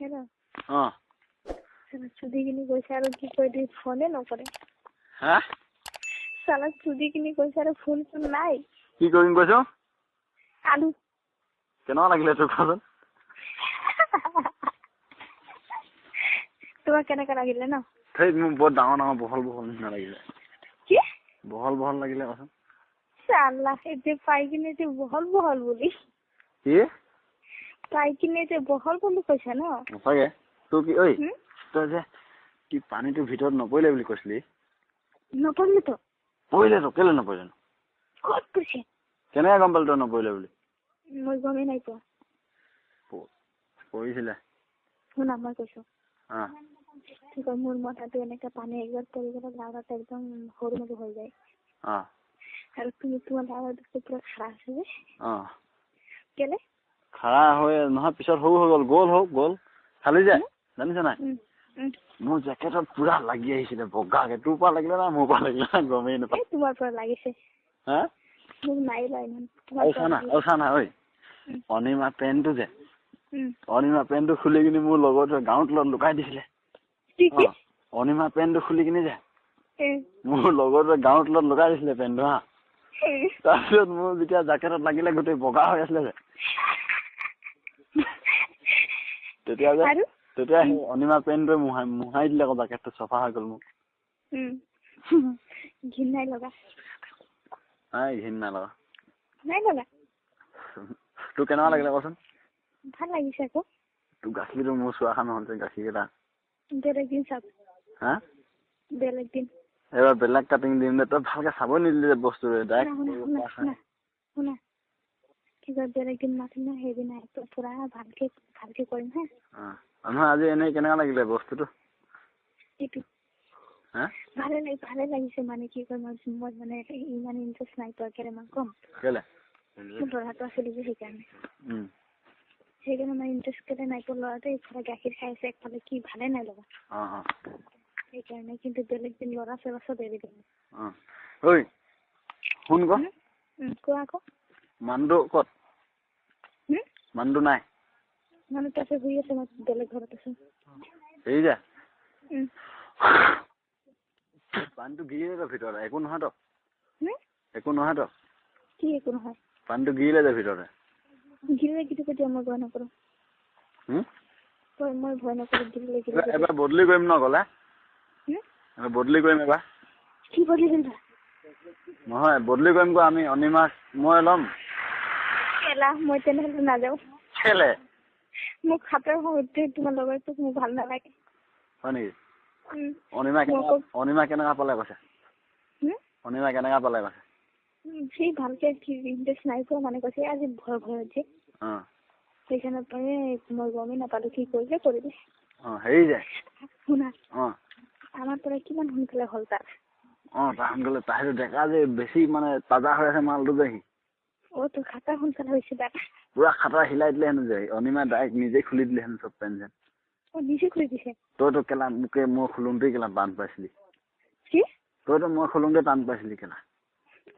Hello'. অ। চুদি কিনি কৈছে আৰু কি কয় দি ফোনে নকৰে। হা? চালা চুদি কিনি কৈছে আৰু ফোন চোন নাই। কি কৰিম কৈছ? আলু। কেনেকুৱা লাগিলে তোৰ কচোন? তোমাক কেনেকুৱা লাগিলে ন? ধেই, মোৰ বৰ ডাঙৰ ডাঙৰ বহল বহল নিচিনা লাগিলে। কি? বহল বহল লাগিলে কচোন। চালা এতিয়া পাই কিনে যে বহল বহল বুলি। কি? পাই কিনে যে বহল বুলি কৈছা ন? সঁচাকে। তোৰ কি ঐ, তই যে কি পানীটোৰ ভিতৰত নপৰিলে বুলি কৈছিলি? নপৰিলে তো। পৰিলে তো, কেলে নপৰিলে? ক'ত পৰিছে? কেনেকে গম পালি তই নপৰিলে বুলি? মই গমেই নাই পোৱা। পৰিছিলে। শুনা, মই কৈছো। কি কয়, মোৰ মাথাটো এনেকে পানী একবাৰ পৰি গ'লে লাউৰাটো একদম সৰু সৰু হৈ যায়। আৰু তুমি তোমাৰ লাউৰাটো পুৰা খাৰা আছে যে। কেলে? খাৰা হৈ নহয়, পিছত সৰু হৈ গ'ল, গ'ল হওক গ'ল খালি যায়, জানিছ নাই? মোৰ জেকেটত পুৰা লাগি আহিছিলে বগাকে। তোৰ পৰা লাগিলে না মোৰ পৰা লাগিলে না গমেই নাপাওঁ। তোমাৰ পৰা লাগিছে। হা? মোক নাই লোৱা ইমান। আৰু চা না, আৰু চা না ঐ, অনিমা পেণ্টটো যে, অনিমা পেণ্টটো খুলি কিনি মোৰ লগৰটোৱে গাঁৱত লগত লুকাই দিছিলে। অনিমা পেণ্টটো খুলি কিনি যে মোৰ লগৰটোৱে গাঁৱত লগত লুকাই দিছিলে পেণ্টটো। হা, তাৰপিছত মোৰ যেতিয়া জেকেটত লাগিলে গোটেই বগা হৈ আছিলে যে, তেতিয়া যে তেতিয়া সেই অনিমা পেণ্টটোৱে মোহাৰি দিলে আকৌ, জেকেটটো চফা হৈ গ'ল মোৰ। ঘিণ নাই লগা? নাই, ঘিণ নাই লগা। নাই লগা? তোৰ কেনেকুৱা লাগিলে কচোন? ভাল লাগিছে আকৌ। তোৰ গাখীৰটো মোৰ চোৱা নহ'ল যে গাখীৰ কেইটা। বেলেগ দিন চাব। হা? বেলেগ দিন। এইবাৰ বেলেগ কাটিং দিম দে, তই ভালকে চাব নিদিলি যে বস্তুটো। ডাইৰেক্ট শুনা, কি কয়, বেলেগ দিন মাতিম ন, সেইদিনা পুৰা ভালকে ভালকে কৰিম। হা? নহয়, আজি এনেই কেনেকুৱা লাগিলে বস্তুটো? এইটো ভালে লাগি ভালে লাগিছে। মানে কি কয়, মই মানে ইমান ইণ্টাৰেষ্ট নাই পোৱা। কেলে মই কম? কেলে? মোৰ ল'ৰাটো আছিলে যে, সেইকাৰণে। সেইকাৰণে মই ইণ্টাৰেষ্ট কেলে নাই পোৱা, ল'ৰাটো এইফালে গাখীৰ খাই আছে, একফালে কি ভালে নাই লগা, সেইকাৰণে। কিন্তু বেলেগ দিন ল'ৰা চৰা চব এৰি দিম। ঐ শুন ক। কোৱা আকৌ। মানুহটো ক'ত? মানুহটো নাই? মানুহটো আছে, শুই আছে। মই বেলেগ ঘৰত আছো। হেৰি যে পানীটো গিৰিলে তো ভিতৰত, একো নহয় তো? একো নহয় তো? কি একো নহয়? পানীটো গিৰিলে যে ভিতৰতে। গিৰিলে কিন্তু কেতিয়া মই ভয় নকৰো। মই ভয় নকৰো গিৰিলে। গিৰিলে এবাৰ বদলি কৰিম ন গ'লে? এবাৰ বদলি কৰিম এবাৰ। কি বদলি কৰিবা? নহয়, বদলি কৰিম গৈ আমি। অনিমাক মই ল'ম। কেলা, মই তেনেহ'লে নাযাওঁ। কেলে? মোক সাঁতোৰ তোমাৰ লগৰটোক মোক ভাল নালাগে। হয় নেকি? অনিমা অনিমা কেনেকুৱা পালে কৈছে? অনিমা কেনেকুৱা পালে কৈছে? সি ভালকে ইণ্টাৰেষ্ট নাই পোৱা মানে কৈছে আজি ভয় ভয়ত যে, সেইকাৰণে মই গমেই নাপালো কি কৰিলে কৰিলে। হেৰি যে শুনা, আমাৰ পৰা কিমান সোনকালে হ'ল তাৰ। অ, তাৰ সোনকালে, তাইতো ডেকা যে বেছি, মানে তাজা হৈ আছে মালটো যে সি। অ, তো খাতা সোনকালে হৈছে তাৰ। পুৰা খাতা হিলাই দিলে হেনো যে অনিমা, ডাইৰেক্ট নিজে খুলি দিলে হেনো চব পেন চেন। অ, নিজে খুলি দিছে? তইতো কেলা মোকে মই খুলোঁতেই কেলা টান পাইছিলি। কি? তইতো মই খুলোঁতে টান পাইছিলি কেলা।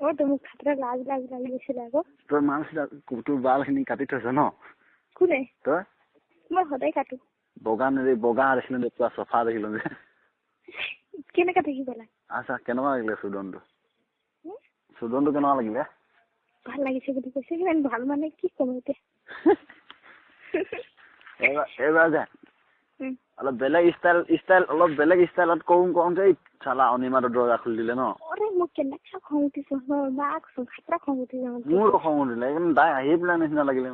অ, তো মোক খাতৰা লাজ লাজ লাগি গৈছিলে আকৌ। তই মাল তোৰ বালখিনি কাটি থৈছ ন? কোনে? তই? মই সদায় কাটো। বগা নেদি বগা দেখিলো যে, পুৰা চফা দেখিলো যে। কেনেকা দেখি পালা? আচ্ছা, কেনেকুৱা লাগিলে চুদনটো? চুদনটো কেনেকুৱা লাগিলে? ভাল লাগিছে বুলি কৈছে। কিমান ভাল মানে কি ক'ম এতিয়া। এইবাৰ যে অলপ বেলেগ ষ্টাইল ষ্টাইল অলপ বেলেগ ষ্টাইলত কৰো কওঁতে চালা অনিমাটো দৰ্জা খুলি দিলে ন। অৰে মোক কেনেকা খং উঠিছে, খাতৰা খং উঠিছে। মোৰো খং উঠিলে, একদম তাই আহি পেলাই নিচিনা লাগিলে।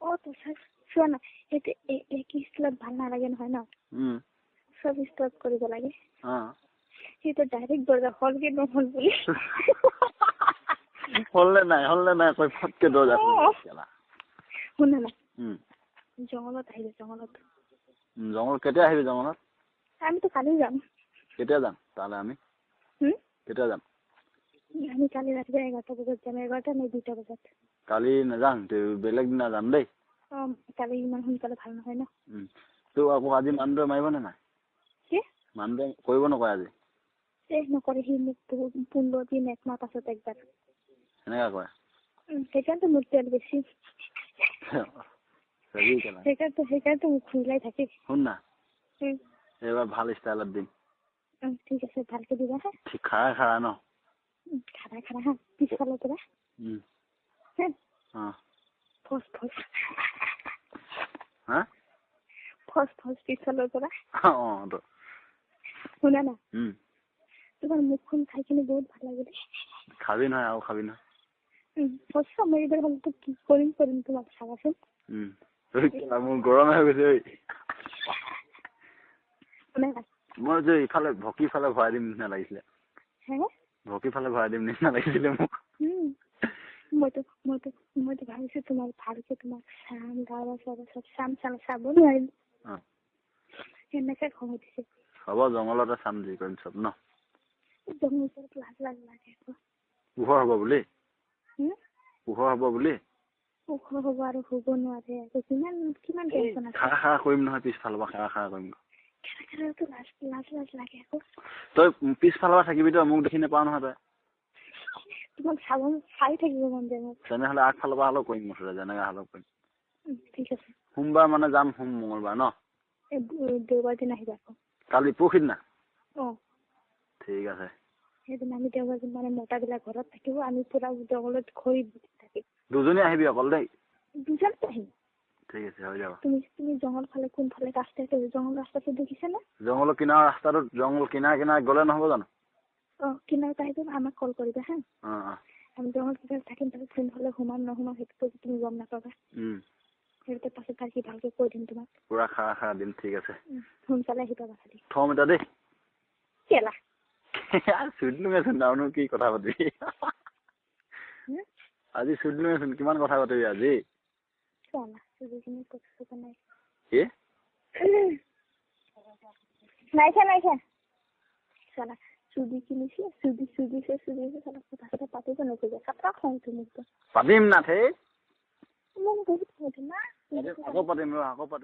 অ, তো চোৱা না, সেইটো এক ষ্টাইলত ভাল নালাগে নহয় ন, চব ষ্টাইলত কৰিব লাগে। সেইটো ডাইৰেক্ট দৰ্জা হ'ল কি নহ'ল বুলি। হ'ল নে নাই, হ'ল নে নাই কৈ ফটকে দৰ্জা। শুনা না, জংঘলত আহিবি, জংঘলত। জংঘল কেতিয়া আহিবি জংঘলত? আমিতো কালি যাম। কেতিয়া যাম তাহলে আমি? কেতিয়া যাম? আমি কালি ৰাতিপুৱা 11টা বজাত যাম। 11টা নে 2টা বজাত? কালি নাযাম, বেলেগ দিনা যাম দেই। অ, কালি ইমান সোনকালে ভাল নহয় ন। তোৰ আকৌ আজি মানুহটোৱে মাৰিব নে নাই? কি? মানুহটোৱে কৰিব নকৰে আজি? এ নকৰে, সি মোক 15 দিন একমাহ পাছত একবাৰ সেনেকা কৰে। সেইকাৰণেতো মোৰ তেল বেছি। সেইকাৰণেতো মোক খুজলাই থাকে। শুন না, এইবাৰ ভাল ষ্টাইলত দিম। ঠিক আছে, ভালকে দিবা হা। ঠিক, খাৰা খাৰা ন? খাৰা খাৰা হা, পিছফালৰ পৰা। Phos phos. হা? ফচ ফচ পিছফালৰ পৰা। অ তো। শুনা না, তোমাৰ মুখখন খাই কিনে বহুত ভাল লাগিলে। খাবি নহয় আৰু খাবি নহয়। সঁচা, মই এইবাৰ হ'লেতো কি কৰিম কৰিম তোমাক চাবাচোন। মোৰ গৰম হৈ গৈছে ঐ। মই যে ইফালে ভকি ফালে ভৰাই দিম নিচিনা লাগিছিলে। ভকি ফালে ভৰাই দিম নিচিনা লাগিছিলে মোক। মইতো ভাবিছো তোমাক ভালকে তোমাক চাম, গাৱা চাবা চব চাম চাম, চাব নোৱাৰিম, সেনেকে খং উঠিছে। হ'ব, জংঘলতে চাম, যি কৰিম চব ন। জংঘলত লাজ লাজ লাগে। পোহৰ হ'ব বুলি? পোহৰ হ'ব বুলি? পোহৰ হ'ব আৰু শুব নোৱাৰে। কিমান কিমান টেনচন আছে। খাৰা খাৰা কৰিম নহয়, পিছফালৰ পৰা খাৰা খাৰা কৰিম। লাজ লাজ লাজ লাগে আকৌ। তই পিছফালৰ পৰা থাকিবি, তই মোক দেখি নাপাৱ নহয় তই। তোমাক চাব, চাই থাকিব মন যায় মোক। তেনেহ'লে আগফালৰ পৰা হ'লেও কৰিম, মুঠতে যেনেকা হ'লেও কৰিম। ঠিক আছে। সোমবাৰ মানে যাম, সোম মঙলবাৰ ন? দেওবাৰ দিনা আহিবা আকৌ। কালি পৰহি দিনা? অ। ঠিক আছে। সেইদিনা আমি দেওবাৰ দিন মানে মতাবিলাক ঘৰত থাকিব, আমি পুৰা জংঘলত ঘূৰি থাকিম। দুজনী আহিবি অকল দেই। দুজনতো আহিম। ঠিক আছে, হৈ যাব। তুমি জংঘল ফালে কোনফালে ৰাস্তা আছে, জংঘল ৰাস্তাটো দেখিছা না? জংঘলৰ কিনাৰৰ ৰাস্তাটোত, জংঘল কিনাৰে কিনাৰে গ'লে নহ'ব জানো? অ, কিনাৰত আহিব, আমাক কল কৰিবা হা। অ। আমি জংঘল কিনাৰত থাকিম, তাৰপিছত কোনফালে সোমাম নোসোমাম সেইটো তুমি গম নাপাবা। সেইটো পাছত ভালকে ভালকে কৈ দিম তোমাক। পুৰা খাৰা খাৰা দিম, ঠিক আছে। সোনকালে আহি পাবা খালি। থম এতিয়া দেই। কেলা। চুদিলোঙেচোন, আৰুনো কি কথা পাতিবি? আজি চুদিলোঙেচোন, কিমান কথা পাতিবি আজি? কি? নাই চালা, চুদি কিনিছে, চুদি চুদিছে চুদিছে, চালা কথা চথা পাতিব নোখোজে। কাপা খং উঠে মোক। পাতিম না, থেই। মোক বহুত খং উঠে না। আকৌ পাতিম ৰ, আকৌ পাতিম।